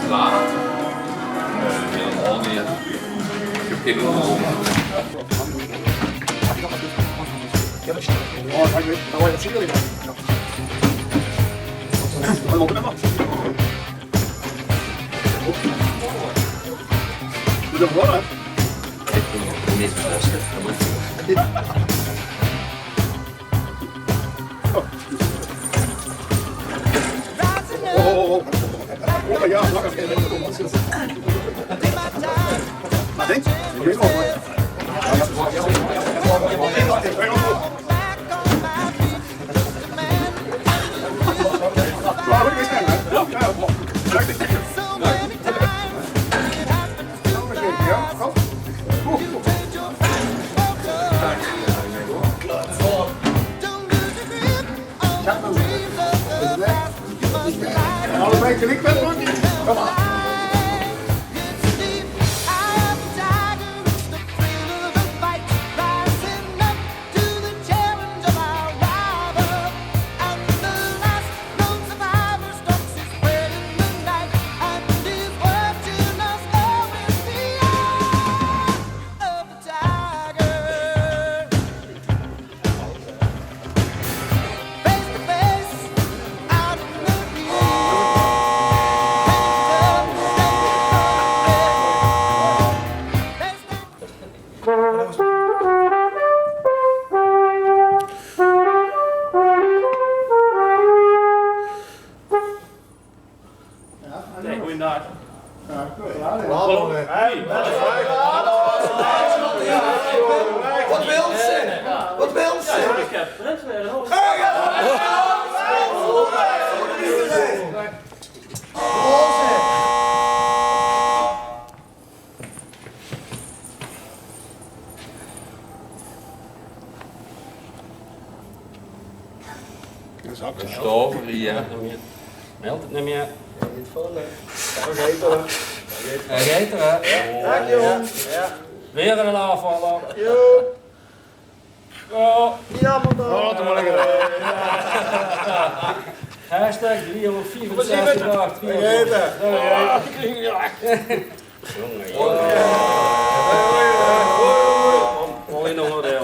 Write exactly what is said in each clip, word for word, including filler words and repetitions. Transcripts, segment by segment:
Klaar. Eh, helemaal niet. Ik heb geen idee. Oh, oh, oh. Oh, ja, lekker. Maar denk, ik weet wel wat. Allebei geliek mit, man. Kom maar. Hey, goeiedag. Hallo. Hey. Wat wil ze? Wat wil ze? Gestorven, ja. Meldt het niet meer. Hij geit er, hè? Ja. Weer een afvaller. Ja. Ja, maar dan. Oh, doe maar lekker. Hashtag driehonderdvierenzestig daag, driehonderd. Jongen, jongen. Mooi onderdeel.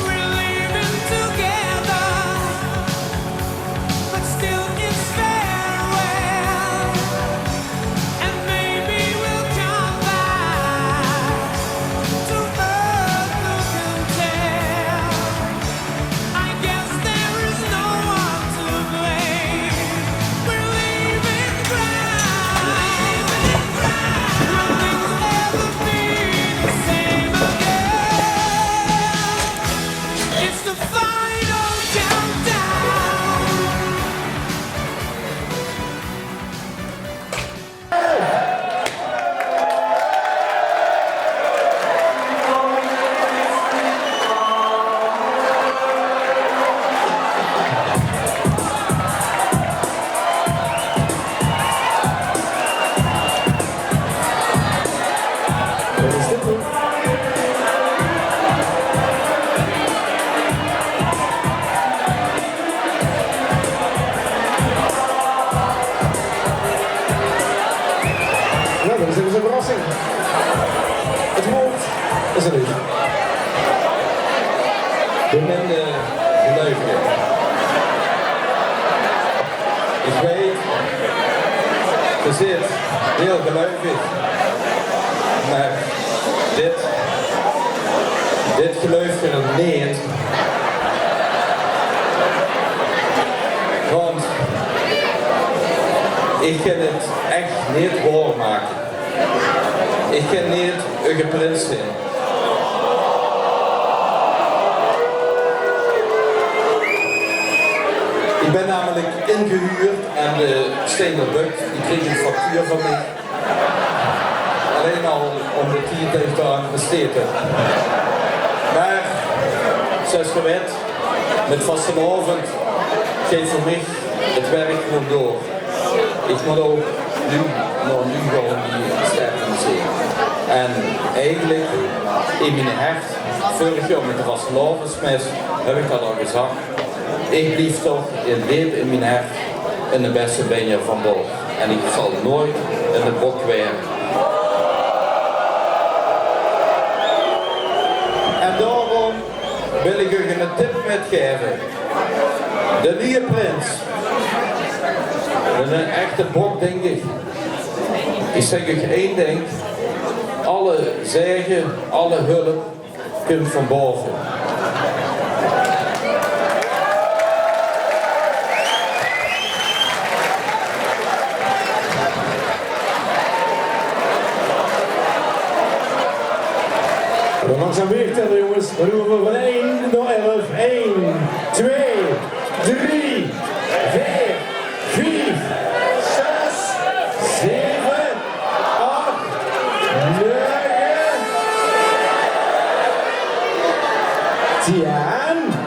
We're leaving together, but still it's farewell. And maybe we'll come back to earth, who can tell? I guess there is no one to blame. We're leaving ground. Will things ever be the same again? It's the final countdown. Ja, dat is even een verrassing. Het woord is aan u. De minder geluivige. Ich weit, geer zeet hiel geluivig, mer dit, dit geluif ich neet. Want ich kin het ech neet waor make. Ich kin neet eur prins zeen. Ich bin namelik ingehuurd en de Steinder Bök, die kreeg ein factuur van mich. Allein al óm de tied det ich dao aan besteed höb. Mer, zoewie geer weit, mit vastelaovend geit veur mich het werk gewoon door. Ich mót ouch noe, nao noe gaon die sterkte zeen. En eigelik in mien hert, veurig jaor mit de vastelaovesmes, höb ich det al gezag. Ich blief toch in deep in mien hert de bèste Benja van Baolt. En ich zal noeit eine bok waere. En daoróm wil ich uch eine tip mitgaeve. De nieje prins. Eine echte bok, dink ich. Ich zègk uch ein dink. Alle zaege, alle hulp kump van baove. En dan langzaam weer tellen, jongens. Dan doen we van één door elf. Eén, twee, drie, veer, vief, zes, zeven, acht, negen, tien.